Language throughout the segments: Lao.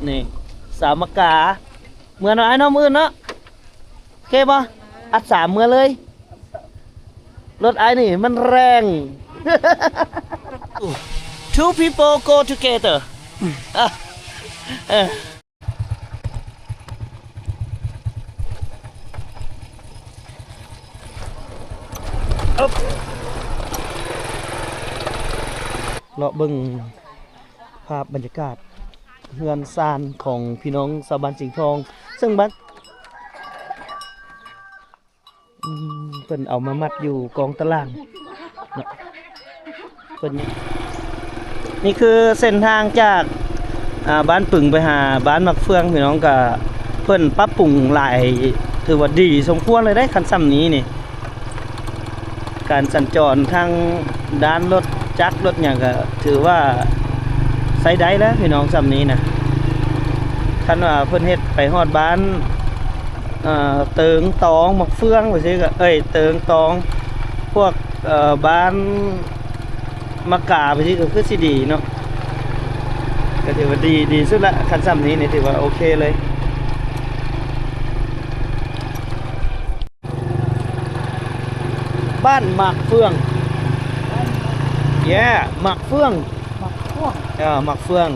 ນີ້ ສາວມະກາ ເມືອເນາະ ອ້າຍເນາະ ມື້ອື່ນເນາະ ໂອເຄບໍ່? ອັດສາມເມືອເລີຍ ລົດອ້າຍນີ້ມັນແຮງ Two people go together ເອີ ເລາະເບິ່ງ ພາບບັນຍາກາດເຮືອນຊານຂອງພີ່ນ້ອງຊາວບ້ານສິງທອງ ເຊິ່ງບ້ານ ອືມ ເພິ່ນເອົາມາມັດຢູ່ກອງຕະລ່າງເນາະ ເພິ່ນ ນີ້ຄືເສັ້ນທາງຈາກ ອ່າ ບ້ານປຶງໄປຫາບ້ານໝາກເຟືອງ ພີ່ນ້ອງ ກະເພິ່ນປັບປຸງຫຼາຍ ຖືວ່າດີສົມຄວນເລີຍເດ້ ຄັນຊ່ຳນີ້ນີ້. ການສັນຈອນທາງດ້ານລົດຈັກລົດຫຍັງກະຖືວ່າໃຊ້ໄດ້ແລ້ວພີ່ນ້ອງ ຊ່ຳນີ້ນະ ຄັນວ່າເພິ່ນເຮັດໄປຮອດບ້ານ ເອີ ເຕີງຕອງ ໝາກເຟືອງ ຈັ່ງຊີ້ກະ ເອີຍ ເຕີງຕອງ ພວກ ເອີ ບ້ານມະກາ ຈັ່ງຊີ້ກະຄືຊິດີເນາະ ກະຖືວ່າດີ ດີສຸດລະ ຄັນຊ່ຳນີ້ນີ້ຖືວ່າໂອເຄເລີຍ. ບ້ານໝາກເຟືອງ yeah ໝາກເຟືອງ ໝາກເຟືອງ ເອີ ໝາກເຟືອງ.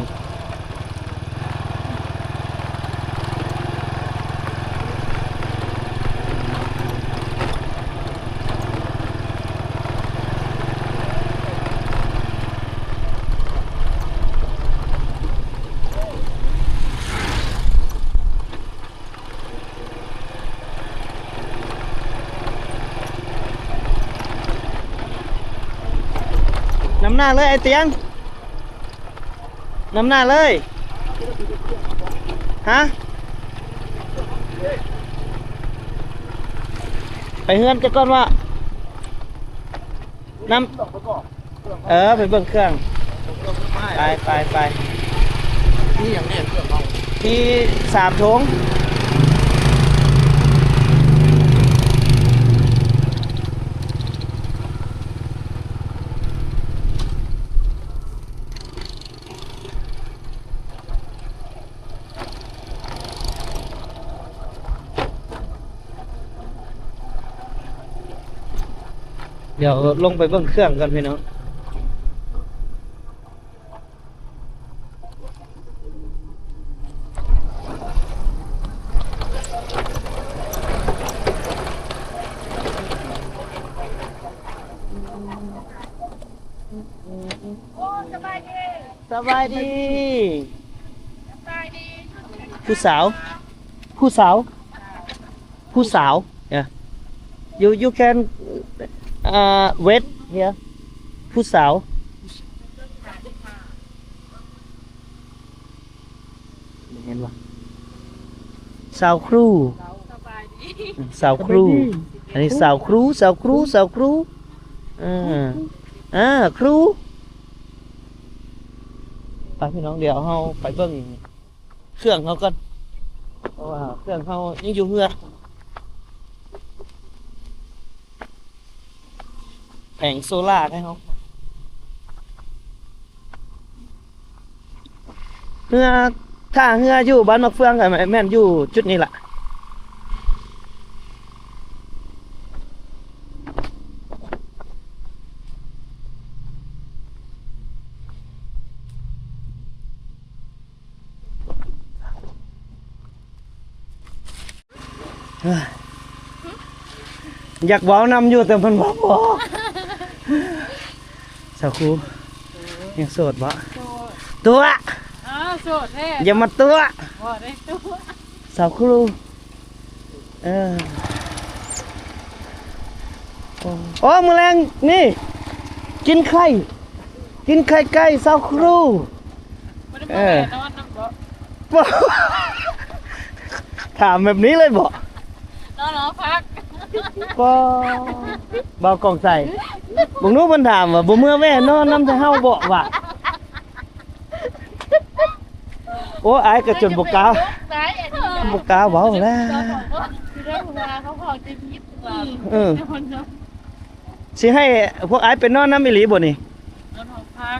ນຳໜ້າເລີຍອ້າຍຕຽງ ນຳໜ້າເລີຍ ຮະ ໄປເຮືອນເຈົ້າກ່ອນວະ ນຳ ເອີ ໄປເບິ່ງເຄື່ອງ ໄປ ໄປ ໄປ ມີຫຍັງແດ່ເຄື່ອງເຮົາ? ມີສາມຖົງ. ດຽວລົງໄປເບິ່ງເຄື່ອງກ່ອນພີ່ນ້ອງ. ສະບາຍດີ ສະບາຍດີ ສະບາຍດີ ຜູ້ສາວ ຜູ້ສາວ ຜູ້ສາວ yeah you you can uh wait here ຜູ້ສາວ ເຫັນບໍ່? ສາວຄູ ສະບາຍດີ ສາວຄູ ສະບາຍດີ ອັນນີ້ສາວຄູ ສາວຄູ ສາວຄູ ເອີ ອ່າ ຄູ ໄປພີ່ນ້ອງ ດຽວເຮົາໄປເບິ່ງເຄື່ອງເຮົາກ່ອນ ເພາະວ່າເຄື່ອງເຮົາຍັງຢູ່ເຮືອນ ແຜງໂຊລາໃຫ້ເຮົາ ເຮືອ ທ່າເຮືອຢູ່ບ້ານໝາກເຟືອງ ກະແມ່ນຢູ່ຈຸດນີ້ລະ. ຢາກເວົ້ານຳຢູ່ ແຕ່ມັນເວົ້າບໍ່ອອກ. ສາວຄູ ຍັງໂສດບໍ່? ໂສດ ຕົວະ ອ້າວ ໂສດແທ້ ຢ່າມາຕົວະ ບໍ່ໄດ້ຕົວະ ສາວຄູ ເອີ ໂອ້ ມື້ແລງນີ້ ກິນໄຂ່ ກິນໄຂ່ໄກ່ ສາວຄູ ບໍ່ໄດ້ມາ ເອີ ແວ່ນອນນຳບໍ່? ຖາມແບບນີ້ເລີຍບໍ່? ນອນຫໍພັກ ບໍ່ ບ່າວກອງໄຊ ເບິ່ງດູ ເພິ່ນຖາມວ່າ ບໍ່ເມືອແວ່ນອນນຳແຕ່ເຮົາບໍ່ ວ່າ ໂອ້ ອ້າຍກະຈົນບໍ່ກ້າ ບໍ່ກ້າເວົ້າແລ້ວ ເອີ ຊິໃຫ້ພວກອ້າຍໄປນອນນຳອີ່ຫຼີບໍ່ນີ້? ນອນຫໍພັກ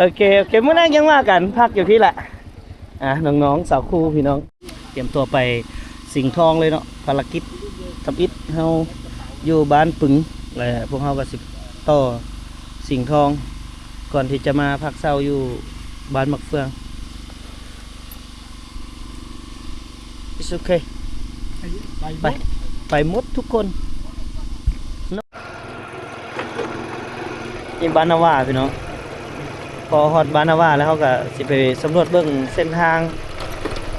ໂອເຄ ໂອເຄ ມື້ໜ້າຍັງວ່າກັນ ພັກຢູ່ພີ້ລະ. ອ່າ ນ້ອງໆ ສາວຄູ່ ພີ່ນ້ອງ ຕຽມຕົວໄປສິງທອງເລີຍເນາະ. ພາລະກິດທຳອິດເຮົາຢູ່ບ້ານປຶງ ແລະ ພວກເຮົາກໍຊິຕໍ່ສິງທອງ ກ່ອນທີ່ຈະມາພັກເຊົາຢູ່ບ້ານໝາກເຟືອງ. It's okay. ໄປ ໄປໝົດທຸກຄົນ. ນີ້ບ້ານນາຫວ້າພີ່ນ້ອງ. ພໍຮອດບ້ານນາຫວ້າແລ້ວ ເຮົາກໍຊິໄປສຳຫຼວດເບິ່ງເສັ້ນທາງ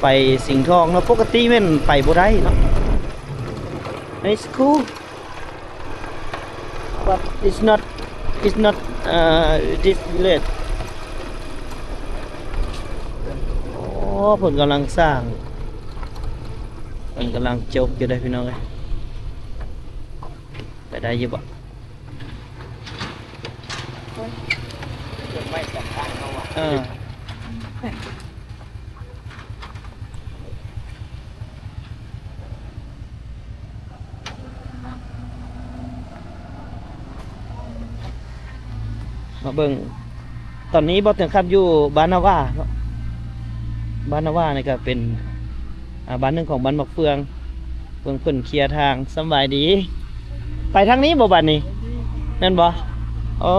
ໄປສິງທອງເນາະ. ປົກກະຕິແມ່ນໄປບໍ່ໄດ້ເນາະ. It's cool, but it's not, it's not, uh, this village. ໂອ້ ເພິ່ນກຳລັງສ້າງ ເພິ່ນກຳລັງຈົກຢູ່ເດ້ພີ່ນ້ອງເອີຍ. ໄປໄດ້ຢູ່ບໍ່? ເອີ ມາເບິ່ງ ຕອນນີ້ບໍ່ເຖິງຂັ້ນຢູ່ບ້ານນາຫວ້າເນາະ. ບ້ານນາຫວ້ານີ້ກໍເປັນ ອ່າ ບ້ານໜຶ່ງຂອງບ້ານໝາກເຟືອງ. ເບິ່ງເພິ່ນເຄຍທາງ. ສຳບາຍດີ. ໄປທາງນີ້ບໍ່ບາດນີ້? ແມ່ນບໍ່? ໂອ້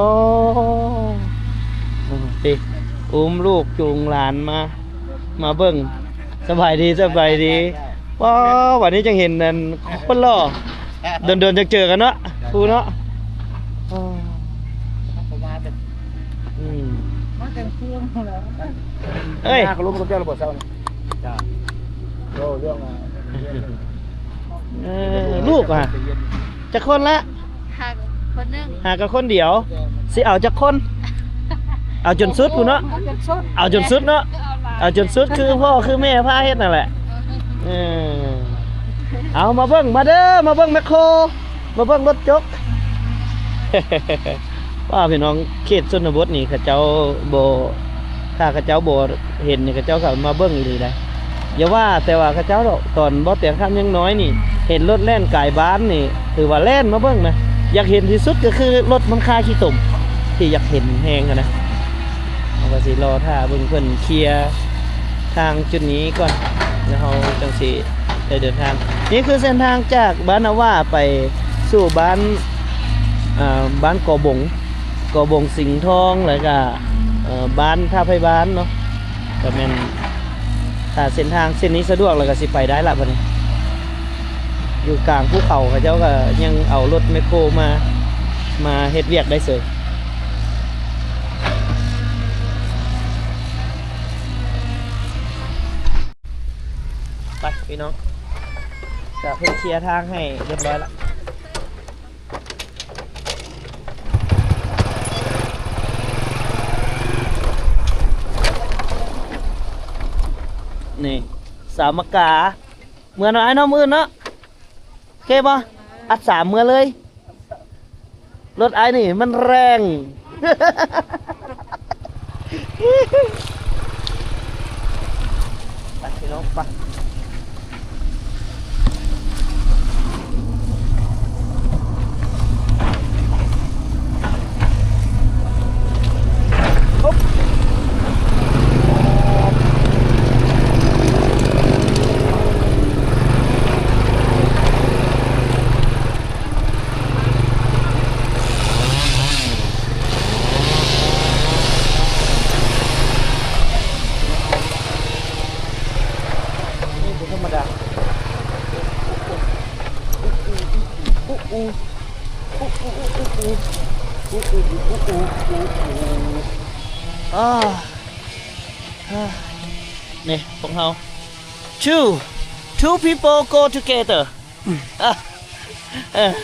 ຕິ ອຸ້ມລູກຈູງຫຼານມາ ມາເບິ່ງ. ສະບາຍດີ ສະບາຍດີ. ວ້າວ ບາດນີ້ຈັ່ງເຫັນອັນຄົນຫຼໍ່ ດົນໆ ຈັ່ງເຈີກັນເນາະ ຄູເນາະ. ເຂົາມາແຕ່ ອືມ ມາແຕ່ເມືອງພຸ້ນແຫຼະ. ເອີຍ ມາກໍລົມກັບເຈົ້າແລ້ວບໍ່ເຊົ້ານີ້? ຈ້າ ໂອ້ ເລື່ອງ ເອີ ລູກຫາຈັກຄົນລະ? ຫາຄົນໜຶ່ງ ຫາກັນຄົນດຽວ. ຊິເອົາຈັກຄົນ? ເອົາຈົນສຸດພຸ້ນເນາະ ເອົາຈົນສຸດ ເອົາຈົນສຸດເນາະ ເອີ ເອົາຫຼາຍ ເອົາຈົນສຸດ ຄືພໍ່ຄືແມ່ພາເຮັດນັ້ນແຫຼະ. ເອີ ເອົາມາເບິ່ງ ມາເດີ ມາເບິ່ງແມັກໂຄ ມາເບິ່ງລົດຈົກ. ວ່າພີ່ນ້ອງ ເຂດຊົນນະບົດນີ້ເຂົາເຈົ້າບໍ່ ຖ້າເຂົາເຈົ້າບໍ່ເຫັນນີ້ ເຂົາເຈົ້າກໍມາເບິ່ງອີ່ຫຼີໄດ໋. ຢ່າວ່າແຕ່ວ່າເຂົາເຈົ້າດອກ ຕອນບໍ່ແຕງຄຳຍັງນ້ອຍນີ້ ເຫັນລົດແລ່ນກາຍບ້ານນີ້ ຖືວ່າແລ່ນມາເບິ່ງນະ. ຢາກເຫັນທີ່ສຸດກໍຄືລົດມັນຄາຂີ້ຕົມ ທີ່ຢາກເຫັນແຮງຫັ້ນນະ. ເຮົາກໍຊິລໍຖ້າເບິ່ງເພິ່ນເຄຍທາງຈຸດນີ້ກ່ອນ ແລ້ວເຮົາຈັ່ງຊິ ໄດ້ເດີນທາງ. ນີ້ຄືເສັ້ນທາງຈາກບ້ານນາຫວ້າໄປສູ່ບ້ານ ເອີ ບ້ານກໍບົງ ກໍບົງສິງທອງ ແລ້ວກະ ເອີ ບ້ານທ່າໄພບານເນາະ. ກະແມ່ນ ຖ້າເສັ້ນທາງເສັ້ນນີ້ສະດວກແລ້ວກະຊິໄປໄດ້ລະບາດນີ້. ຢູ່ກາງພູເຂົາ ເຂົາເຈົ້າກະຍັງເອົາລົດແມັກໂຄມາ ມາເຮັດວຽກໄດ້ເສີຍ. ໄປພີ່ນ້ອງ ກະເພິ່ນເຄຍທາງໃຫ້ຮຽບຮ້ອຍລະ. ນີ້ ສາມະກາ ເມືອເນາະອ້າຍເນາະ ມື້ອື່ນເນາະ. ໂອເຄບໍ່? ອັດສາມເມືອເລີຍ. ລົດອ້າຍນີ້ມັນແຮງ. ໄປພີ່ນ້ອງ ໄປ. ນີ້ບໍ່ທຳມະດາ. ນີ້ພວກເຮົາ two, two people go together. ເອີ. ເ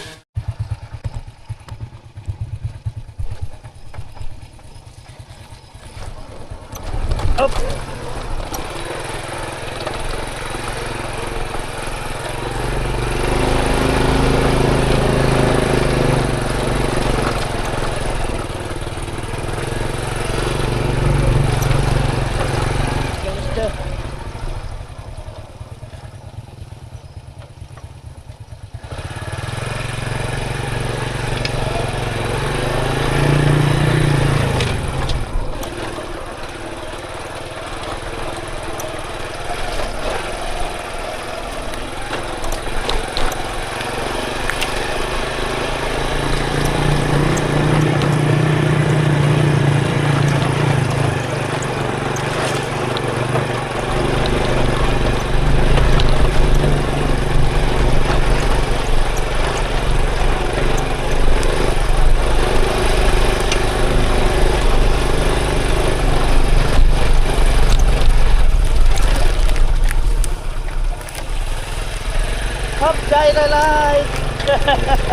ຫຼາຍໆ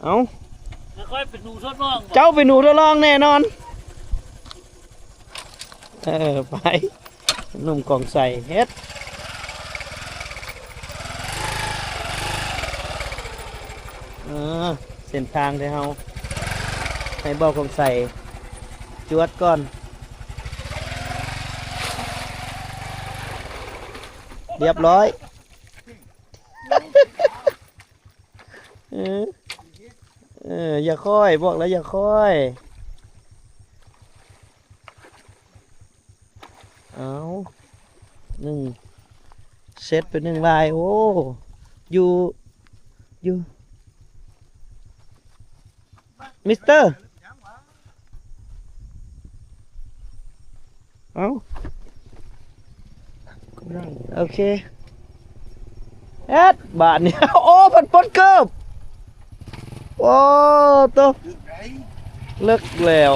ເອົ້າ ແລ້ວຂ້ອຍເປັນໜູທົດລອງ ເຈົ້າເປັນໜູທົດລອງແນ່ນອນ. ເອີ ໄປ ໜຸ່ມກອງໄຊເຮັດ ເອີ ເສັ້ນທາງທີ່ເຮົາໃຫ້ບ່າວກອງໄຊຈວດກ່ອນ ຮຽບຮ້ອຍ. ເອີ ເອີ ຢ່າຄ່ອຍ ບອກແລ້ວຢ່າຄ່ອຍ. ເອົາ ໜຶ່ງ ເຊັດເປັນໜຶ່ງລາຍ. ໂອ້ ຢູ່ ຢູ່ ມິສເຕີ ເອົ້າ ໂອເຄ ເຮັດບາດນີ້. ໂອ້ ເພິ່ນປົດເກີບ ໂອ້ໂຕ ເລິກແລ້ວ.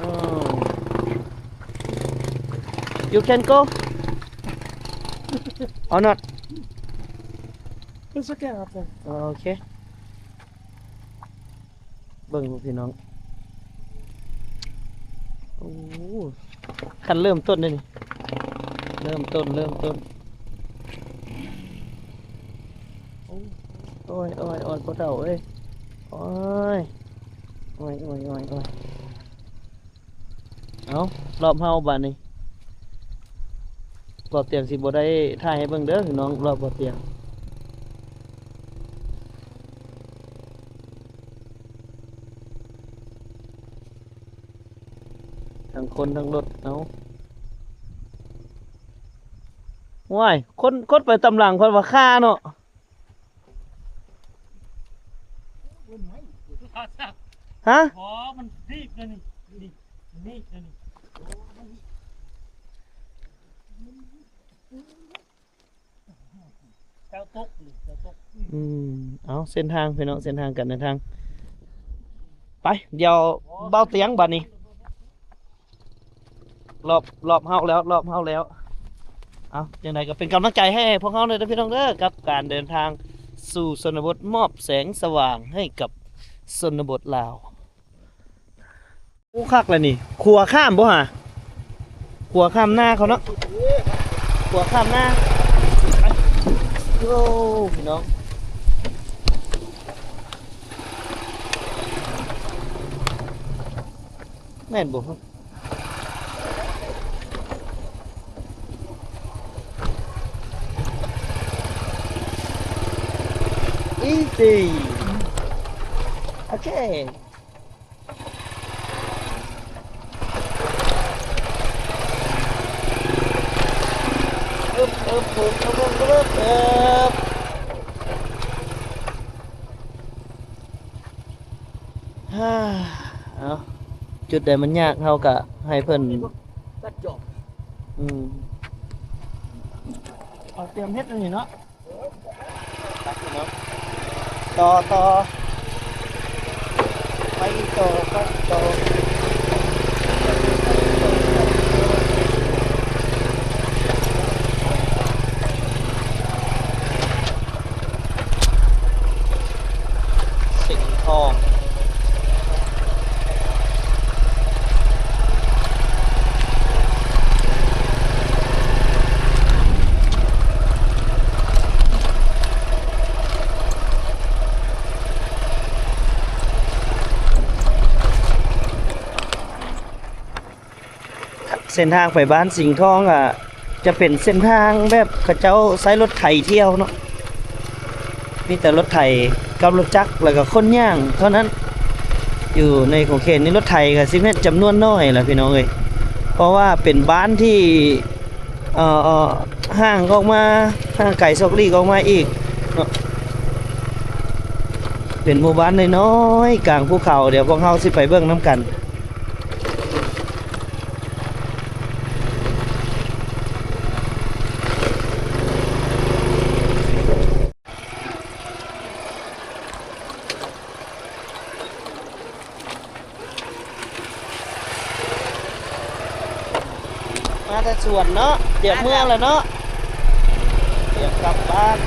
ອືມ You can go or not? It's okay, okay. ໂອເຄ ເບິ່ງພີ່ນ້ອງ ໂອ້ ຄັນເລີ່ມຕົ້ນເດ້ນີ້ ເລີ່ມຕົ້ນ ເລີ່ມຕົ້ນ. ໂອ້ຍ ໂອ້ຍ ໂອ້ຍ ໂອ້ຍ ພໍ່ເຖົ້າເອີຍ ໂອ້ຍ ໂອ້ຍ ໂອ້ຍ ໂອ້ຍ ໂອ້ຍ. ເອົ້າ ລອບເຮົາບາດນີ້ ບ່າວຕຽງຊິບໍ່ໄດ້ຖ່າຍໃຫ້ເບິ່ງເດີພີ່ນ້ອງ ລອບບ່າວຕຽງ ທັງຄົນທັງລົດ. ເອົ້າ ໂອ້ຍ ຄົນ ຄົນໄປຕາມຫຼັງ ຂ້ອຍວ່າຄາເນາະ. ຮະ? ບໍ່ ມັນດີບເດ້ນີ້ ນີ້ ນີ້ເດ້ນີ້ ເຈົ້າຕົກນີ້ ເຈົ້າຕົກ. ອືມ ເອົາ ເສັ້ນທາງພີ່ນ້ອງ ເສັ້ນທາງການເດີນທາງ ໄປ ດຽວເບົາຕຽງບາດນີ້. ລອບ ລອບເຮົາແລ້ວ ລອບເຮົາແລ້ວ. ເອົາ ຈັ່ງໃດກໍເປັນກຳລັງໃຈໃຫ້ພວກເຮົາເດີພີ່ນ້ອງເດີ ກັບການເດີນທາງສູ່ຊົນນະບົດ ມອບແສງສະຫວ່າງໃຫ້ກັບຊົນນະບົດລາວ. ໂອ້ ຄັກແລ້ວນີ້ ຂົວຂ້າມບໍ່ຫາ ຂົວຂ້າມນາເຂົາເນາະ ຂົວຂ້າມນາ. ໂອ້ ພີ່ນ້ອງ ແມ່ນບໍ່? Easy. Okay. ເອີບ ເອີບ ເອີບ ເອີບ ເອີບ. ເອົ້າ ຈຸດໃດມັນຍາກເຮົາກະໃຫ້ເພິ່ນຕັດຈອກ. ອືມ ເອົາຕຽມເຮັດອັນນີ້ເນາະ ຕໍ່ ຕໍ່ ໄປຕໍ່ ໄປຕໍ່. ສິງທອງ. ເສັ້ນທາງໄປບ້ານສິງທອງ ອາ ຈະເປັນເສັ້ນທາງແບບເຂົາເຈົ້າໃຊ້ລົດໄຖທ່ຽວເນາະ ມີແຕ່ລົດໄຖກັບລົດຈັກ ແລ້ວກໍຄົນຍ່າງເທົ່ານັ້ນ. ຢູ່ໃນຂົງເຂດນີ້ລົດໄຖກໍຊິແມ່ນຈຳນວນໜ້ອຍລະພີ່ນ້ອງເອີຍ ເພາະວ່າເປັນບ້ານທີ່ ເອີ ເອີ ຫ່າງອອກມາ ຫ່າງໄກຊອກຫຼີກອອກມາອີກເນາະ ເປັນໝູ່ບ້ານນ້ອຍໆກາງພູເຂົາ. ດຽວພວກເຮົາຊິໄປເບິ່ງນຳກັນ. ສວນເນາະ ຕຽມເມືອແລ້ວເນາະ ຕຽມກັບບ້ານ.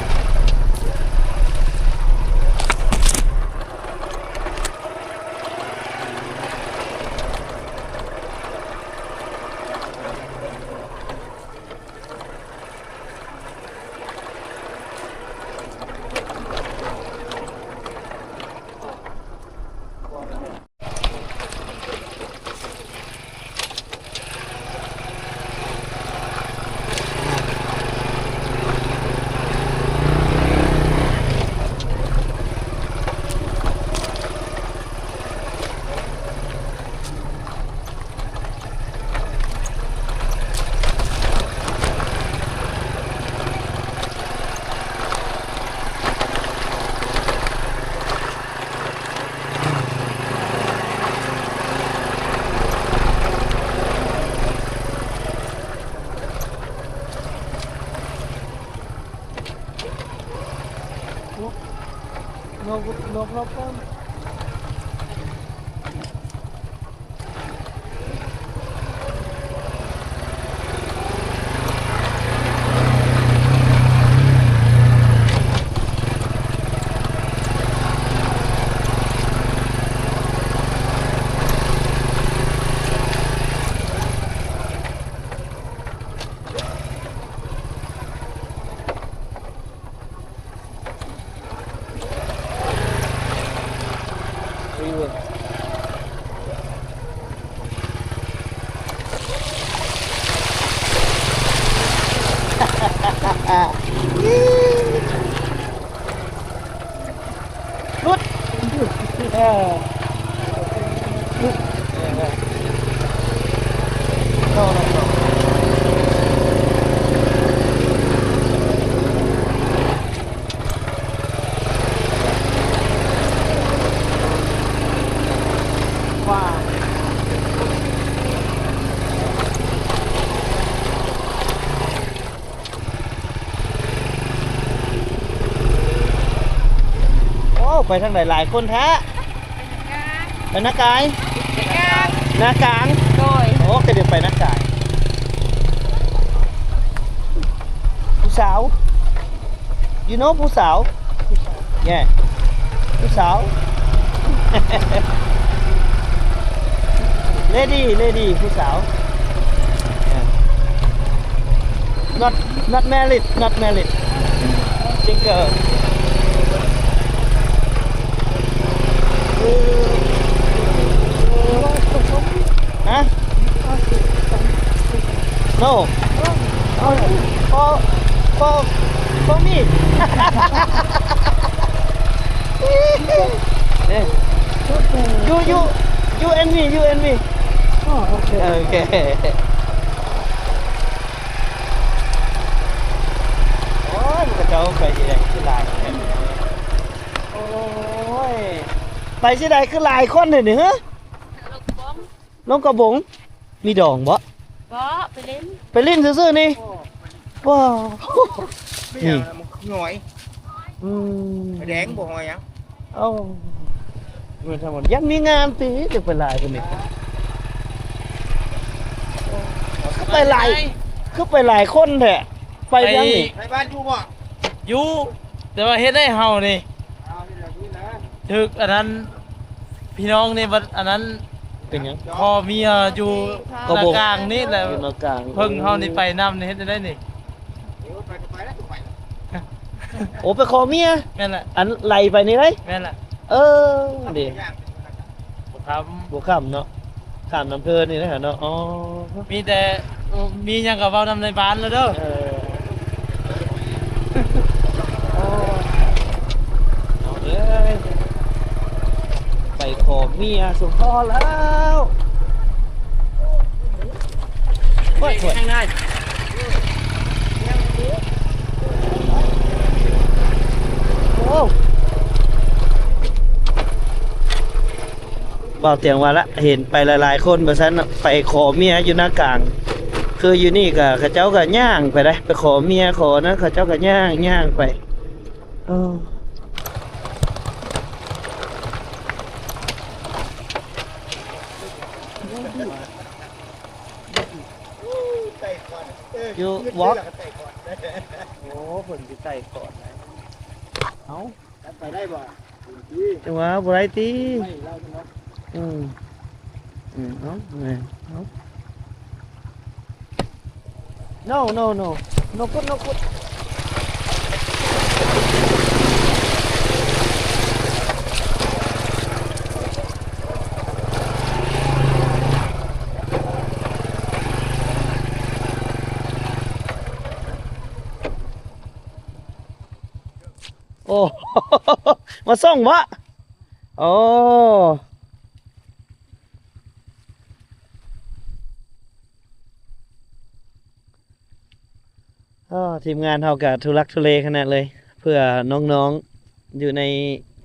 ຫຼົບ ຫຼົບ ຫຼົບ ຫຼົບກ່ອນ. ຫຼຸດ ເອີ ຫຼຸດ ເອີ ເອີ ເຂົ້າແລ້ວ ເຂົ້າ. ໂອ້ ໄປທາງໃດຫຼາຍຄົນແທ້? ໄປນາກາຍ ນາກາງ ນາກາງ ໂດຍ ໂອ້ ກະໄດ້ໄປນາກາຍ. ຜູ້ສາວ You know ຜູ້ສາວ? Yeah ຜູ້ສາວ Lady lady ຜູ້ສາວ Yeah. Not not married, not married. Single. Huh? No. For for for me. You you you and me, you and me. ໂອເຄ ໂອເຄ. ໂອ້ຍ ເຂົາເຈົ້າໄປທີ່ໃດຄືຫຼາຍແທ້? ໂອ້ຍ ໄປທີ່ໃດຄືຫຼາຍຄົນແທ້ນີ້ ຮະ? ລົງກະບົງ ມີດອງບໍ່? ບໍ່ ໄປຫຼິ້ນ ໄປຫຼິ້ນຊື່ໆນີ້. ວ້າວ ນີ້ ຫອຍ ອືມ ແດງບໍ່ຫອຍຫຍັງ. ເອົ້າ ແມ່ນທຳມະດາ ຢ້ານມີງານຕິ ຈັ່ງໄປຫຼາຍປານນີ້. ຄືໄປຫຼາຍ ຄືໄປຫຼາຍຄົນແທ້ ໄປຫຍັງນີ້? ໄປບ້ານຢູ່ບໍ່? ຢູ່ ແຕ່ວ່າເຮັດໃຫ້ເຮົານີ້ ຖືກອັນນັ້ນ ພີ່ນ້ອງນີ້ບັດອັນນັ້ນ ເປັນຫຍັງ? ພໍ່ເມຍຢູ່ນາກາງນີ້ແຫຼະ ຢູ່ນາກາງ ເພິ່ງເຮົານີ້ໄປນຳນີ້ ເຮັດຈັ່ງໃດນີ້? ໂອ້ ໄປຂໍເມຍ? ແມ່ນແຫຼະ ອັນໄຫຼໄປນີ້ໄດ໋? ແມ່ນແຫຼະ ເອີ ເດ້ ບໍ່ຄ່ຳ ບໍ່ຄ່ຳເນາະ. ຂ້າມນ້ຳເພິ່ນນີ້ແຫຼະເນາະ. ອໍ ມີແຕ່ ມີຫຍັງກໍເວົ້ານຳໃນບ້ານແລ້ວເດີ. ເອີ ໂອ້ ນ້ອງເອີຍ ໄປຂໍເມຍສົມພໍແລ້ວ. ໂອ້ຍ ໂອ້ຍ ທາງໃນ ໂອ້ ບ່າວຕຽງວ່າລະ ເຫັນໄປຫຼາຍໆຄົນວ່າຊັ້ນ ໄປຂໍເມຍຢູ່ນາກາງ. ຄືຢູ່ນີ້ກະ ເຂົາເຈົ້າກະຍ່າງໄປໄດ໋ ໄປຂໍເມຍຂໍນັ້ນ ເຂົາເຈົ້າກະຍ່າງ ຍ່າງໄປ. ເອີ ໄປກ່ອນ You walk? ໂອ້ ເພິ່ນຊິໃສ່ກ່ອນນະ. ເອົ້າ ໄປໄດ້ບໍ່? ຈັງຫວະບໍ່ໄດ້ຕິ. ອືມ ອືມ ເອົາ ເອົາ. No, no, no. No good, no good. ໂອ້ ມາສົ່ງບໍ? ໂອ້ ເອີ ທີມງານເຮົາກະທຸລັກທຸເລຂະໜາດເລີຍ ເພື່ອນ້ອງໆຢູ່ໃນ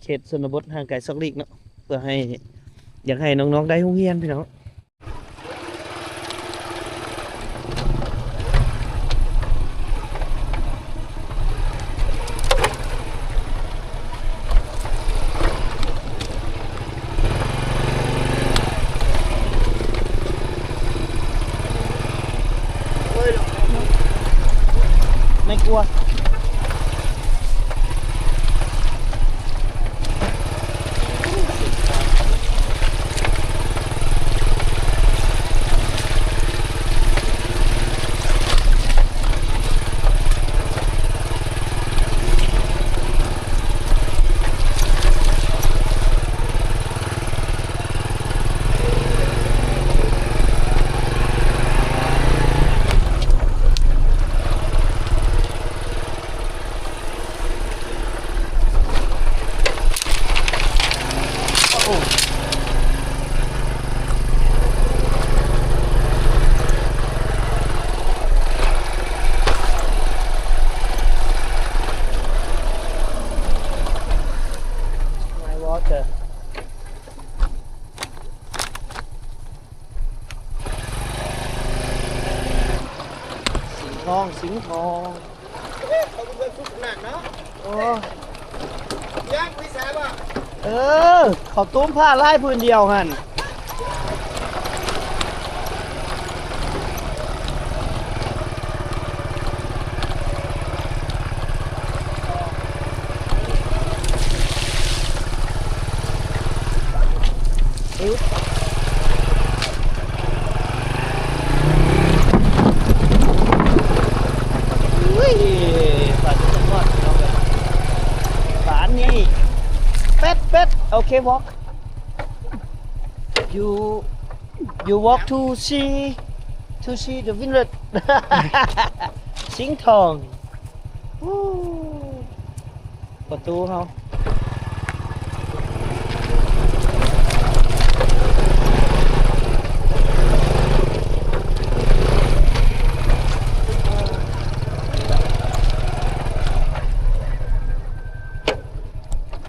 ເຂດຊົນນະບົດຫ່າງໄກສອກຫຼີກເນາະ ເພື່ອໃຫ້ ຢາກໃຫ້ນ້ອງໆໄດ້ໂຮງຮຽນພີ່ນ້ອງ. ໄມ່ກົວ. ສິງທອງ ສິງທອງ. ເຂົາເບິ່ງສຸກໜັກເນາະ. ໂອ້ ຍັງມີສາຍບໍ່? ເອີ ເຂົາຕຸ້ມຜ້າລາຍພື້ນດຽວຫັ້ນ. ອຸ້ຍ ປານນີ້ ປານນີ້ ເປັດ ເປັດ ໂອເຄ ວອກ you you walk to see to see the vineyard ສິງທອງ. ປະຕູເຮົາ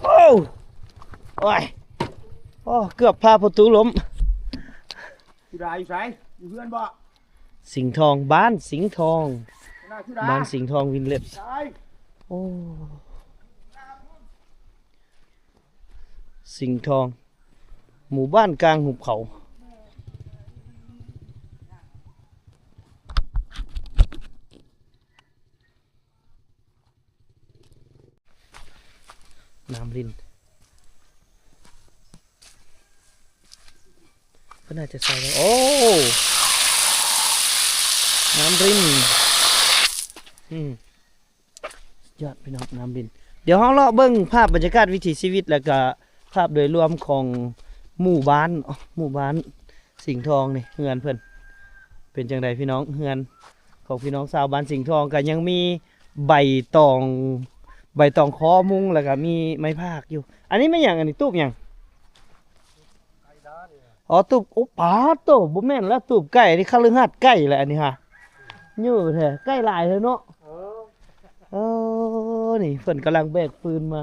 ໂອ້ ໂອ້ຍ ໂອ້ ເກືອບພາປະຕູລົ້ມ. ສຸດາຢູ່ໃສ? ຢູ່ເຮືອນບໍ່? ສິງທອງ ບ້ານສິງທອງ ບ້ານສິງທອງ ວິນເລັດ ໂອ້ ສິງທອງ ໝູ່ບ້ານກາງຫຸບເຂົາ. ນ້ຳລິນ ເພິ່ນອາດຈະໃສ່ໄດ້ ໂອ້ ນ້ຳລິນ ອືມ ສຸດຍອດພີ່ນ້ອງ ນ້ຳລິນ. ດຽວເຮົາເລາະເບິ່ງພາບບັນຍາກາດວິຖີຊີວິດ ແລ້ວກະພາບໂດຍລວມຂອງໝູ່ບ້ານ ໝູ່ບ້ານສິງທອງນີ້ ເຮືອນເພິ່ນເປັນຈັ່ງໃດພີ່ນ້ອງ. ເຮືອນຂອງພີ່ນ້ອງຊາວບ້ານສິງທອງກະຍັງມີ ໃບຕອງ ໃບຕອງຄໍມຸງ ແລ້ວກະມີໄມ້ພາກຢູ່. ອັນນີ້ແມ່ນຫຍັງ? ອັນນີ້ຕູບຫຍັງ? ອໍ ຕູບ ໂອ້ ປາດໂຕ ບໍ່ແມ່ນລະ ຕູບໄກ່ ນີ້ຄະລືຫາດໄກ່ແຫຼະ ອັນນີ້ຫາ ຢູ່ແທ້ ໄກ່ຫຼາຍແທ້ເນາະ. ເອີ ເອີ ນີ້ເພິ່ນກຳລັງແບກຟືນມາ.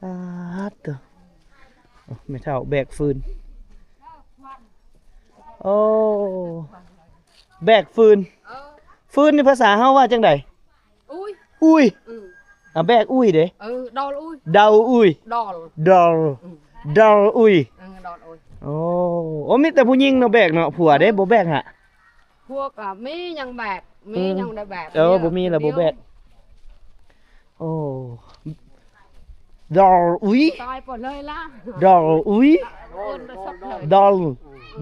ປາດໂຕ ແມ່ເຖົ້າແບກຟືນ ໂອ້ ແບກຟືນ ເອີ ຟືນນີ້ພາສາເຮົາວ່າຈັ່ງໃດ? ອຸ້ຍ ອຸ້ຍ ອືມ ອາ ແບກອຸ້ຍເດ້ ເອີ ດອນອຸ້ຍ ດອນອຸ້ຍ ດອນ ດອນ ອືມ ດອນອຸ້ຍ ເອີ ດອນອຸ້ຍ ໂອ້ ໂອ້ ມີແຕ່ຜູ້ຍິງເນາະແບກເນາະ ຜົວເດ້ບໍ່ແບກຫະ? ພວກ ອ່າ ມີຫຍັງແບກ ມີ ອືມ ຫຍັງໄດ້ແບກ ເອີ ບໍ່ມີລະບໍ່ແບກ. ໂອ້ ດອລອຸຍ ຕາຍປະເລີຍລະ ດອລອຸຍ ເອີ້ນໄປສັບເລີຍ ດອລ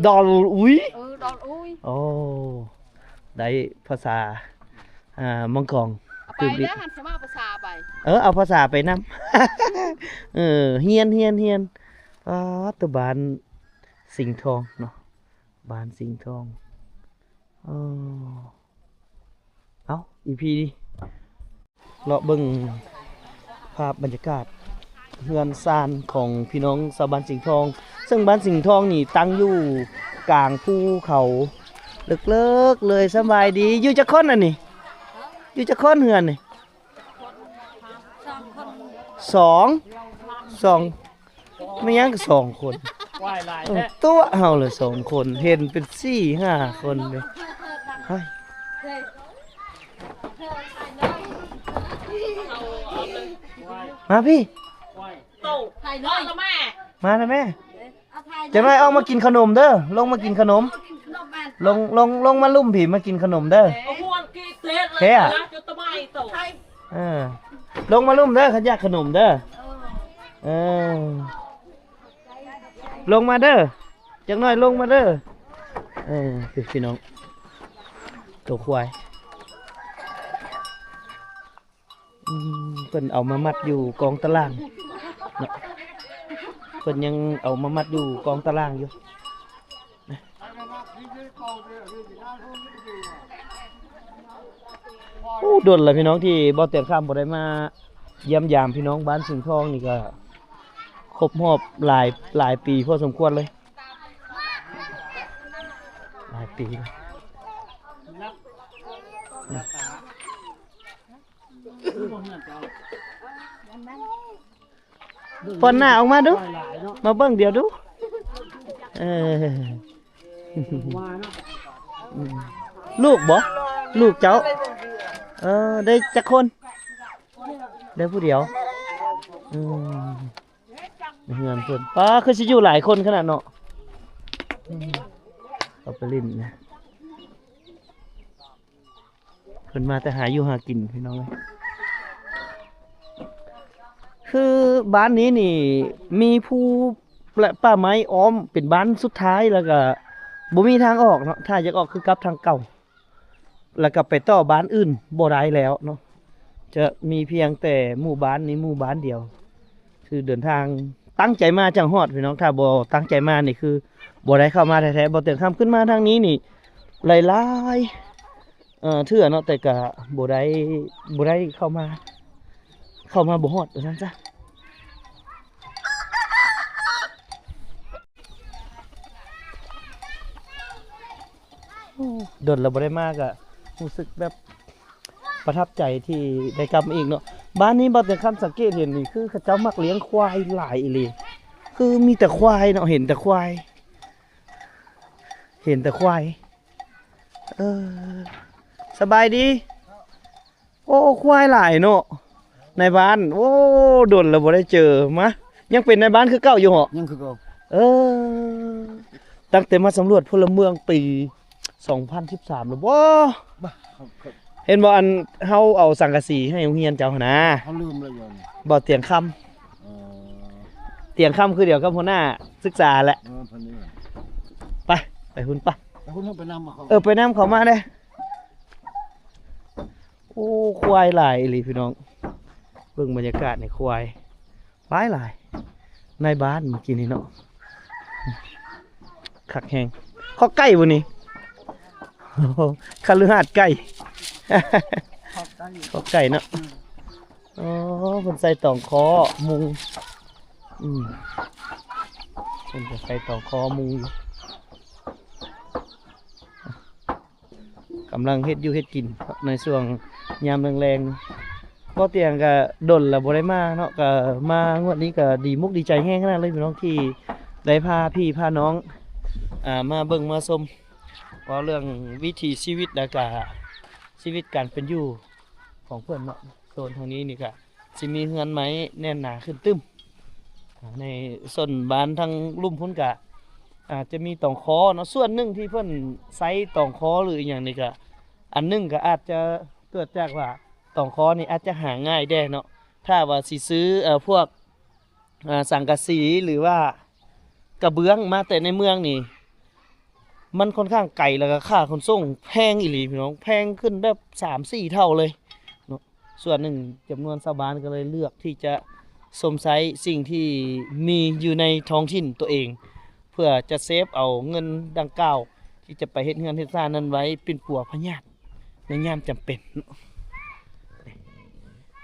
ດອລອຸຍ ເອີ ດອລອຸຍ. ໂອ້ ໄດ້ພາສາ ອ່າ ມັງກອງ ເອົາໄປເດີ ຫັ້ນຊິມາເອົາພາສາໄປ ເອີ ເອົາພາສາໄປນຳ ເອີ ຮຽນ ຮຽນ ຮຽນ. ປາດ ຕະບ້ານສິງທອງເນາະ ບ້ານສິງທອງ. ເອີ ເອົ້າ ອີພີນີ້ ເລາະເບິ່ງພາບບັນຍາກາດເຮືອນຊານຂອງພີ່ນ້ອງຊາວບ້ານສິງທອງ ເຊິ່ງບ້ານສິງທອງນີ້ຕັ້ງຢູ່ກາງພູເຂົາເລິກໆເລີຍ. ສະບາຍດີ ຢູ່ຈັກຄົນອັນນີ້ ຢູ່ຈັກຄົນເຮືອນນີ້? ສອງ ສອງ ແມ່ນຫຍັງສອງຄົນ ວ້າຍ ຫຼາຍແທ້ ຕົວະເຮົາລະສອງຄົນ ເຫັນເປັນສີ່ຫ້າຄົນເດ້. ເຮີ້ຍ ມາພີ້ ມານະແມ່. ຈັກໜ້ອຍອອກມາກິນຂະໜົມເດີ ລົງມາກິນຂະໜົມ ລົງ ລົງ ລົງມາລຸ່ມພີ້ ມາກິນຂະໜົມເດີ. ແທ້ ເອີ ລົງມາລຸ່ມເດີ ຄັນຢາກຂະໜົມເດີ. ເອີ ລົງມາເດີ ຈັກໜ້ອຍລົງມາເດີ. ເອີ ພີ່ນ້ອງ ໂຕຄວາຍ. ອືມ ເພິ່ນເອົາມາມັດຢູ່ກອງຕາລ່າງເນາະ ເພິ່ນຍັງເອົາມາມັດຢູ່ກອງຕາລ່າງຢູ່. ໂອ້ ດົນລະພີ່ນ້ອງ ທີ່ບໍ່ຕຽງຄຳບໍ່ໄດ້ມາຢ້ຽມຢາມພີ່ນ້ອງບ້ານສິງທອງນີ້ ກະຄົບຮອບຫຼາຍ ຫຼາຍປີພໍສົມຄວນເລີຍ ຫຼາຍປີ. ປ້ອນໜ້າອອກມາດູ ມາເບິ່ງດຽວດູ. ເອີ ລູກບໍ? ລູກເຈົ້າ? ເອີ ໄດ້ຈັກຄົນ? ໄດ້ຜູ້ດຽວ. ອືມ ໃນເຮືອນເພິ່ນ ປ້າ ຄືຊິຢູ່ຫຼາຍຄົນຂະໜາດເນາະ. ອືມ ເອົາໄປຫຼິ້ນນະ. ເພິ່ນມາແຕ່ຫາຢູ່ຫາກິນພີ່ນ້ອງເອີຍ. ຄືບ້ານນີ້ນີ້ມີພູ ແລະ ປ່າໄມ້ອ້ອມເປັນບ້ານສຸດທ້າຍ ແລ້ວກະບໍ່ມີທາງອອກເນາະ ຖ້າຢາກອອກຄືກັບທາງເກົ່າ ແລ້ວກະໄປຕໍ່ບ້ານອື່ນບໍ່ໄດ້ແລ້ວເນາະ ຈະມີພຽງແຕ່ໝູ່ບ້ານນີ້ໝູ່ບ້ານດຽວ. ຄືເດີນທາງຕັ້ງໃຈມາຈັ່ງຮອດພີ່ນ້ອງ ຖ້າບໍ່ຕັ້ງໃຈມານີ້ຄືບໍ່ໄດ້ເຂົ້າມາແທ້ໆ. ບໍ່ເຕີງຄຳຂຶ້ນມາທາງນີ້ນີ້ຫຼາຍໆ ເອີ ເທື່ອເນາະ ແຕ່ກະບໍ່ໄດ້ ບໍ່ໄດ້ເຂົ້າມາ ເຂົ້າມາບໍ່ຮອດວ່າຊັ້ນຊະ. ໂອ້ ດົນແລ້ວບໍ່ໄດ້ມາ ກະຮູ້ສຶກແບບ ປະທັບໃຈທີ່ໄດ້ກັບມາອີກເນາະ. ບ້ານນີ້ບໍ່ເຕີງຄຳສັງເກດເຫັນນີ້ ຄືເຂົາເຈົ້າມັກລ້ຽງຄວາຍຫຼາຍອີ່ຫຼີ ຄືມີແຕ່ຄວາຍເນາະ ເຫັນແຕ່ຄວາຍ ເຫັນແຕ່ຄວາຍ. ເອີ ສະບາຍດີ. ໂອ້ ຄວາຍຫຼາຍເນາະນາຍບ້ານ. ໂອ້ ດົນແລ້ວບໍ່ໄດ້ເຈີມາ. ຍັງເປັນນາຍບ້ານຄືເກົ່າຢູ່ເຫາະ? ຍັງຄືເກົ່າ. ເອີ ຕັ້ງແຕ່ມາສຳຫຼວດພົນລະເມືອງປີສອງພັນສິບສາມແລ້ວບໍ? ເຫັນບໍ່ ອັນເຮົາເອົາສັງກະສີໃຫ້ໂຮງຮຽນເຈົ້າຫັ້ນນາ. ເຮົາລືມແລ້ວຢູ່ນີ້. ບໍ່ ຕຽງຄຳ. ເອີ ຕຽງຄຳຄືດຽວກັບຫົວໜ້າສຶກສາແຫຼະ. ເອີ ໄປ ໄປພຸ້ນປະ. ໄປພຸ້ນ ໄປນຳເຂົາ. ເອີ ໄປນຳເຂົາມາເດ້. ໂອ້ ຄວາຍຫຼາຍອີ່ຫຼີພີ່ນ້ອງ. ເບິ່ງບັນຍາກາດໃນຄວາຍ ຫຼາຍໆ ນາຍບ້ານມື້ກີ້ນີ້ເນາະ. ຄັກແຮງ. ຄອກໄກ່ບໍ່ນີ້? ຄະລືຫາດໄກ່ ຄອກໄກ່ ຄອກໄກ່ເນາະ. ອໍ ເພິ່ນໃສ່ຕອງຄໍມຸງ. ອືມ ເພິ່ນກະໃສ່ຕອງຄໍມຸງຢູ່. ກຳລັງເຮັດຢູ່ເຮັດກິນໃນຊ່ວງຍາມແລງໆ. ບໍ່ຕຽງກະດົນແລ້ວບໍ່ໄດ້ມາເນາະ ກະມາງວດນີ້ກະດີມຸກດີໃຈແຮງຂະໜາດເລີຍພີ່ນ້ອງ ທີ່ໄດ້ພາພີ່ພານ້ອງ ອ່າ ມາເບິ່ງມາຊົມ ເວົ້າເລື່ອງວິຖີຊີວິດ ແລ້ວກະຊີວິດການເປັນຢູ່ຂອງເພິ່ນເນາະ. ໂຊນທາງນີ້ນີ້ກະຊິມີເຮືອນໄມ້ແໜ້ນໜາຂຶ້ນຕຶ້ມ ໃນໂຊນບ້ານທາງລຸ່ມພຸ້ນກະ ອາດຈະມີຕອງຄໍເນາະ ສ່ວນໜຶ່ງທີ່ເພິ່ນໃຊ້ຕອງຄໍ ຫຼືອີ່ຫຍັງນີ້ກະ ອັນໜຶ່ງກະອາດຈະເກີດຈາກວ່າຕອງຄໍນີ້ອາດຈະຫາງ່າຍແດ່ເນາະ ຖ້າວ່າຊິຊື້ ເອີ ພວກ ອາ ສັງກະສີ ຫຼືວ່າກະເບື້ອງມາແຕ່ໃນເມືອງນີ້ ມັນຂ້ອນຂ້າງໄກ ແລ້ວກະຄ່າຂົນສົ່ງແພງອີ່ຫຼີພີ່ນ້ອງ ແພງຂຶ້ນແບບສາມສີ່ເທົ່າເລີຍເນາະ. ສ່ວນໜຶ່ງຈຳນວນຊາວບ້ານກໍເລີຍເລືອກທີ່ຈະຊົມໃຊ້ສິ່ງທີ່ມີຢູ່ໃນທ້ອງຖິ່ນຕົວເອງ ເພື່ອຈະເຊບເອົາເງິນດັ່ງກ່າວທີ່ຈະໄປເຮັດເຮືອນເຮັດຊານນັ້ນໄວ້ປິ່ນປົວພະຍາດໃນຍາມຈຳເປັນ.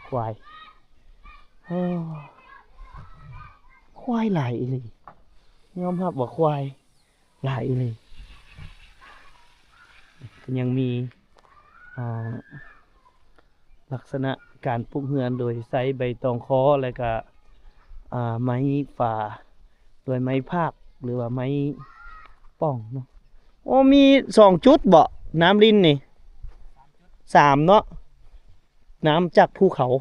ຄວາຍ ເອີ ຄວາຍຫຼາຍອີ່ຫຼີ ຍອມຮັບວ່າຄວາຍ ຫຼາຍອີ່ຫຼີ. ກໍຍັງມີ ອ່າ ລັກສະນະການປຸກເຮືອນໂດຍໃຊ້ໃບຕອງຄໍ ແລະກະ ອ່າ ໄມ້ຝາ ໂດຍໄມ້ພາກ ຫຼືວ່າໄມ້ປ່ອງເນາະ. ໂອ້ ມີສອງຈຸດເບາະ ນ້ຳລິນນີ້ ສາມເນາະ ນ້ຳຈາກພູເຂົາ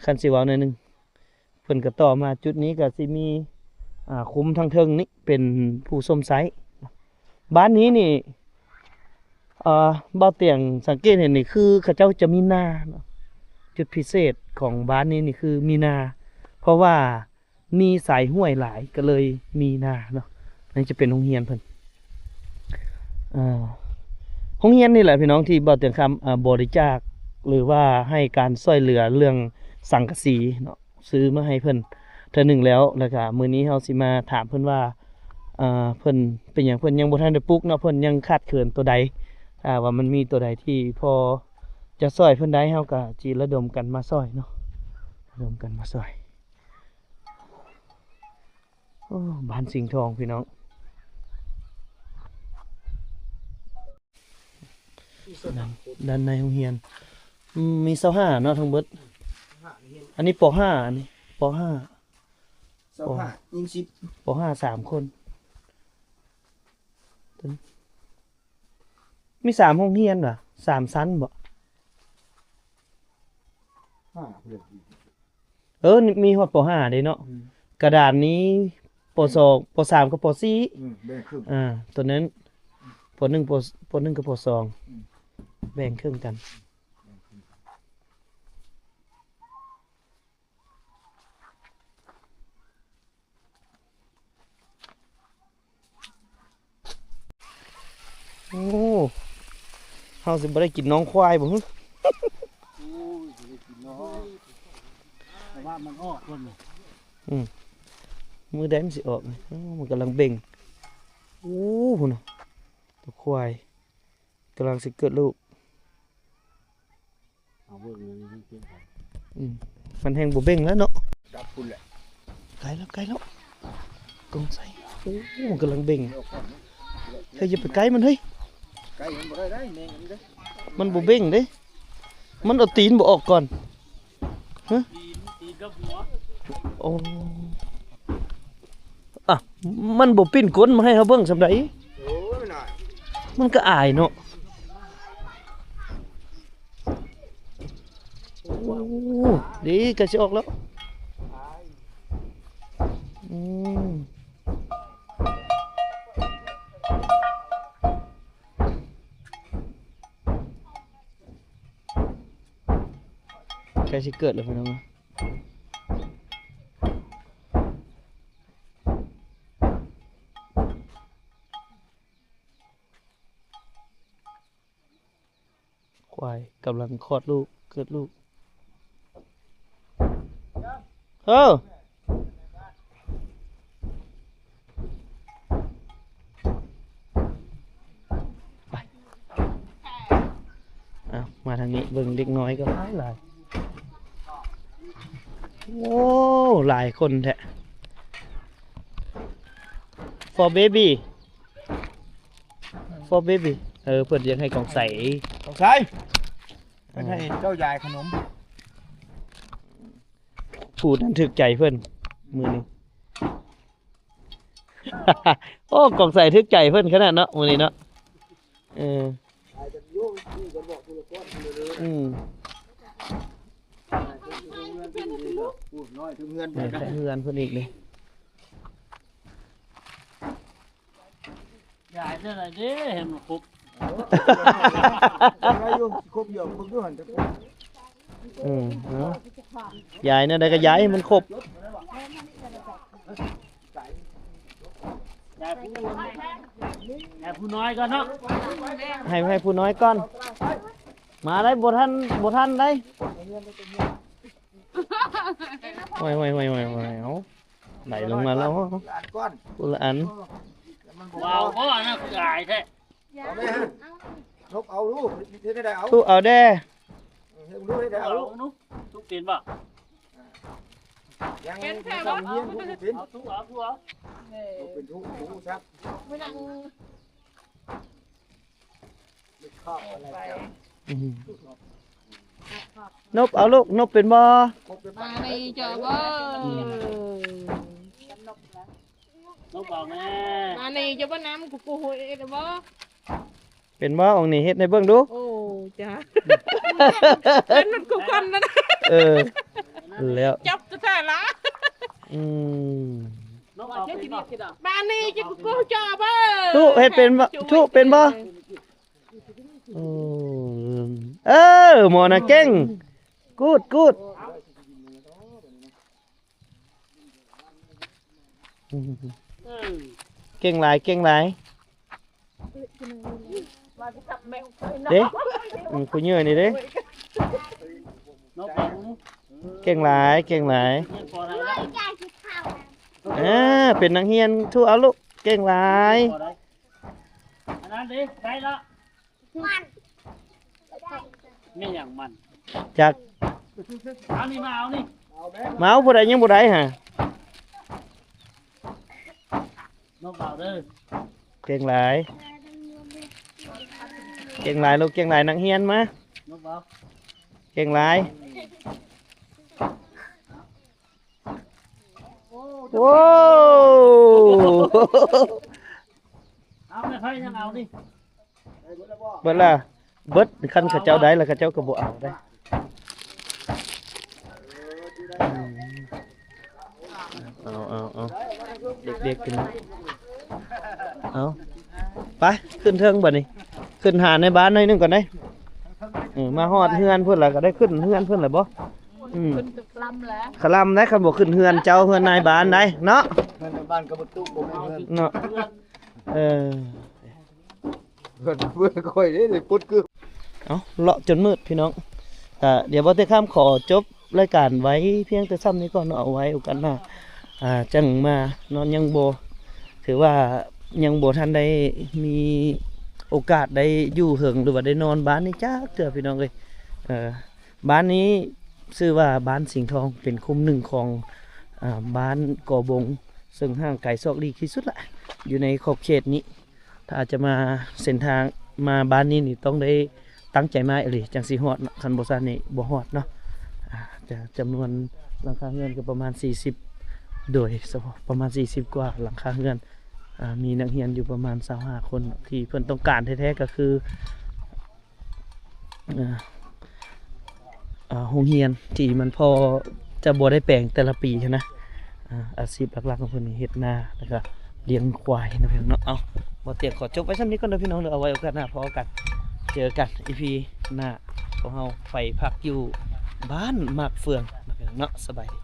ຄັນຊິເວົ້າໜ້ອຍໜຶ່ງ. ເພິ່ນກໍຕໍ່ມາຈຸດນີ້ກໍຊິມີ ອ່າ ຄຸ້ມທາງເທິງນີ້ເປັນຜູ້ຊົມໃຊ້. ບ້ານນີ້ນີ້ ເອີ ບ່າວຕຽງສັງເກດເຫັນນີ້ຄືເຂົາເຈົ້າຈະມີນາເນາະ ຈຸດພິເສດຂອງບ້ານນີ້ນີ້ຄືມີນາ ເພາະວ່າມີສາຍຫ້ວຍຫຼາຍກໍເລີຍມີນາເນາະ. ນີ້ຈະເປັນໂຮງຮຽນເພິ່ນ ເອີ ໂຮງຮຽນນີ້ແຫຼະພີ່ນ້ອງ ທີ່ບ່າວຕຽງຄຳ ເອີ ບໍລິຈາກ ຫຼືວ່າໃຫ້ການຊ່ວຍເຫຼືອເລື່ອງສັງກະສີເນາະ. ຊື້ມາໃຫ້ເພິ່ນເທື່ອໜຶ່ງແລ້ວ ແລ້ວກະມື້ນີ້ເຮົາຊິມາຖາມເພິ່ນວ່າ ເອີ ເພິ່ນເປັນຫຍັງເພິ່ນຍັງບໍ່ທັນໄດ້ປຸກເນາະ ເພິ່ນຍັງຂາດເຂີນຕົວໃດ ຖ້າວ່າມັນມີຕົວໃດທີ່ພໍຈະຊ່ວຍເພິ່ນໄດ້ ເຮົາກະຊິລະດົມກັນມາຊ່ອຍເນາະ ລະດົມກັນມາຊ່ອຍ. ໂອ້ ບ້ານສິງທອງພີ່ນ້ອງ. ດ້ານ ດ້ານໃນໂຮງຮຽນ ອືມ ມີຊາວຫ້າເນາະທັງເບິດ. ອັນນີ້ ປໍຫ້າ ອັນນີ້ ປໍຫ້າ ຊາວຫ້າ ຍິງສິບ ປໍຫ້າ ສາມຄົນ. ມີສາມໂຮງຮຽນຫວາ? ສາມຊັ້ນບໍ? ຫ້າ ເອີ ມີຮອດ ປໍຫ້າ ເດ້ເນາະ. ອືມ ກະດານນີ້ ປໍສອງ ປໍສາມ ກັບ ປໍສີ່ ອືມ ແບ່ງເຄິ່ງ. ອ່າ ຕົວນັ້ນ ປໍໜຶ່ງ ປໍ ປໍໜຶ່ງ ກັບ ປໍສອງ ອືມ ແບ່ງເຄິ່ງກັນ. ໂອ້ ເຮົາຊິບໍ່ໄດ້ກິນໜອງຄວາຍບໍ່ຫື? ໂອ້ຍ ບໍ່ໄດ້ກິນເນາະ ແຕ່ວ່າມັນອອກກ່ອນ. ອືມ ມື້ໃດມັນຊິອອກ? ໂອ້ ມັນກຳລັງເບັ່ງ. ໂອ້ ພຸ້ນນະ ຕົວຄວາຍກຳລັງຊິເກີດລູກ. ເອົາເບິ່ງ ອືມ ມັນແຮ່ງບໍ່ເບັ່ງແລ້ວເນາະ. ດັບພຸ້ນແຫຼະ ໃກ້ແລ້ວ ໃກ້ແລ້ວ ກົງໃສ່. ໂອ້ ມັນກຳລັງເບັ່ງ. ເຮີ້ຍ ຢ່າໄປໃກ້ມັນເຮີ້ຍ ໃກ້ມັນບໍ່ໄດ້ໄດ໋ ແມງອັນນີ້ເດ້. ມັນບໍ່ເບັ່ງເດ້ ມັນເອົາຕີນບໍ່ອອກກ່ອນ. ຮະ? ຕີນ ຕີນກັບຫົວ. ໂອ້ ອ່ະ ມັນບໍ່ປິ່ນກົ້ນມາໃຫ້ເຮົາເບິ່ງສ່ຳໃດ. ໂອ້ຍ ມັນກໍອາຍເນາະ. ໂອ້ ດີ ໃກ້ຊິອອກແລ້ວ. ອືມ ໃກ້ຊິເກີດແລ້ວພີ່ນ້ອງ. ຄວາຍກຳລັງຄອດລູກ ເກີດລູກ. ເອີ ໄປ ເອົາ ມາທາງນີ້ ເບິ່ງເດັກນ້ອຍກໍຫຼາຍໆ. ໂອ້ ຫຼາຍຄົນແທ້. For baby. For baby. ເອີ ເພິ່ນຢາກໃຫ້ກອງໃສ ກອງໃສ ເພິ່ນໃຫ້ເຈົ້າຢາຍຂະໜົມ. ຜູ້ນັ້ນຖືກໃຈເພິ່ນມື້ນີ້. ໂອ້ ກອງໃສຖືກໃຈເພິ່ນຂະໜາດເນາະ ມື້ນີ້ເນາະ. ເອີ ອືມ ເຮືອນເພິ່ນອີກນີ້. ຍາຍແນວໃດເດ້ໃຫ້ມັນຄົບ ເອີ ໄດ້ຢູ່ ຊິຄົບດຽວເບິ່ງຢູ່ຫັ້ນ ອືມ ເນາະ ຢາຍແນວໃດກໍຢາຍໃຫ້ມັນຄົບ. ຢາຍຜູ້ ຢາຍຜູ້ນ້ອຍກ່ອນເນາະ ໃຫ້ ໃຫ້ຜູ້ນ້ອຍກ່ອນ ມາໄດ້ ບໍ່ທັນ ບໍ່ທັນໄດ້. ໂອ້ຍ ໂອ້ຍ ໂອ້ຍ ໂອ້ຍ ໂອ້ຍ ເອົາ ໄຫຼລົງມາແລ້ວ ຄົນລະອັນກ່ອນ ຄົນລະອັນ ເອີ ມັນບໍ່ ວ້າວ ພໍ່ນະ ຄືອາຍແທ້ ເອົາແມ່ ທຸບເອົາລູກ ເຮັດໄດ້ເອົາ ທຸບເອົາແດ່ ເຮັດໄດ້ເອົາລູກ ທຸບເປັນບໍ່? ຍັງ ເປັນແທ້ບໍ່? ເອົາທຸບ ເອົາທຸບ ເອົາ ເອີ ເປັນທຸບ ທຸບຊັກ ອືມ ນົບເອົາລູກ ນົບເປັນບໍ່? ມານີ້ເຈົ້າບໍ່? ອືມ ນົບເອົາແມ່ ມານີ້ເຈົ້າບໍ່? ນ້ຳກູກູເຮັດບໍ່? ເປັນບໍ່? ອອງນີ້ເຮັດໃຫ້ເບິ່ງດູ. ໂອ້ ຈ້າ ເປັນມັນກູຄົນນັ້ນ ເອີ ແລ້ວ ຈັບແທ້ໆລະ ອືມ ມານີ້ເຈົ້າກູກູເຈົ້າບໍ່? ທຸເຮັດເປັນບໍ່? ທຸເປັນບໍ່? ໂອ້ ເອີ ໝໍນະເກັ່ງ ກູດ ກູດ ເກັ່ງຫຼາຍ ເກັ່ງຫຼາຍ ເດ້ ອືມ ຜູ້ເຍີນີ້ເດ້ ເກັ່ງຫຼາຍ ເກັ່ງຫຼາຍ ເອີ ເປັນນັກຮຽນ ທຸເອົາລູກ ເກັ່ງຫຼາຍ ອັນນັ້ນເດ້ ໄດ້ລະ ມັນ ແມ່ນຫຍັງມັນ? ຈັກ ເອົານີ້ມາ ເອົານີ້ ມາເອົາ ຜູ້ໃດຍັງບໍ່ໄດ້ຫະ? ນົບເອົາເດີ ເກັ່ງຫຼາຍ ເກັ່ງຫຼາຍລູກ ເກັ່ງຫຼາຍ ນັກຮຽນມາ ນົບເອົາ ເກັ່ງຫຼາຍ ໂອ້ ເອົາແມ່ ໃຜຍັງເອົານີ້? ເບິດລະ ເບິດ ຄັນເຂົາເຈົ້າໄດ້ລະ ເຂົາເຈົ້າກໍບໍ່ເອົາໄດ໋. ອືມ ເອົາ ເອົາ ເອົາ ເດັກໆ ຂຶ້ນ ເອົາ ໄປ ຂຶ້ນເທິງບັດນີ້ ຂຶ້ນຫາໃນບ້ານໜ້ອຍໜຶ່ງກ່ອນເດ້. ເອີ ມາຮອດເຮືອນເພິ່ນລະ ກໍໄດ້ຂຶ້ນເຮືອນເພິ່ນລະບໍ? ອືມ ຄະລຳໄດ໋ ຄັນບໍ່ຂຶ້ນເຮືອນເຈົ້າ ເຮືອນນາຍບ້ານໄດ໋ເນາະ ເຮືອນນາຍບ້ານກໍບໍ່ຕຸ ບໍ່ແມ່ນເຮືອນເນາະ ເອີ. ເພື່ອນ ເພື່ອນຂ້ອຍເດ້ ໄດ້ປົດເກືອບ. ເອົາ ເລາະຈົນມືດພີ່ນ້ອງ ກະດຽວບໍ່ເຕັດຄຳຂໍຈົບລາຍການໄວ້ພຽງແຕ່ຊ່ຳນີ້ກ່ອນເນາະ ເອົາໄວ້ໂອກາດໜ້າ ອ່າ ຈັ່ງມາເນາະ ຍັງບໍ່ ຖືວ່າຍັງບໍ່ທັນໄດ້ມີໂອກາດໄດ້ຢູ່ເຖິງ ຫຼືວ່າໄດ້ນອນບ້ານນີ້ຈັກເທື່ອພີ່ນ້ອງເອີຍ. ເອີ ບ້ານນີ້ຊື່ວ່າບ້ານສິງທອງ ເປັນຄຸ້ມໜຶ່ງຂອງ ອ່າ ບ້ານກໍບົງ ເຊິ່ງຫ່າງໄກຊອກຫຼີກທີ່ສຸດລະ ຢູ່ໃນຂອບເຂດນີ້. ຖ້າຈະມາເສັ້ນທາງມາບ້ານນີ້ນີ້ ຕ້ອງໄດ້ຕັ້ງໃຈມາອີ່ຫຼີ ຈັ່ງຊິຮອດເນາະ ຄັນບໍ່ຊັ້ນນີ້ບໍ່ຮອດເນາະ. ອ່າ ຈະ ຈຳນວນຫຼັງຄາເຮືອນກໍປະມານສີ່ສິບ ໂດຍສະເພາະປະມານສີ່ສິບກວ່າຫຼັງຄາເຮືອນ ອ່າ ມີນັກຮຽນຢູ່ປະມານຊາວຫ້າຄົນ ທີ່ເພິ່ນຕ້ອງການແທ້ໆ ກໍຄື ອ່າ ອ່າ ໂຮງຮຽນທີ່ມັນພໍຈະບໍ່ໄດ້ແປງແຕ່ລະປີຫັ້ນນະ. ອ່າ ອາຊີບຫຼັກໆຂອງເພິ່ນນີ້ເຮັດນາ ແລ້ວກະລ້ຽງຄວາຍເນາະພີ່ນ້ອງເນາະ. ເອົາ ບໍ່ຕຽງຂໍຈົບໄວ້ຊ່ຳນີ້ກ່ອນເດີພີ່ນ້ອງເດີ ເອົາໄວ້ໂອກາດໜ້າພໍ້ກັນ ເຈີກັນອີພີໜ້າ ພວກເຮົາໄປພັກຢູ່ບ້ານໝາກເຟືອງເນາະພີ່ນ້ອງເນາະ. ສະບາຍດີ.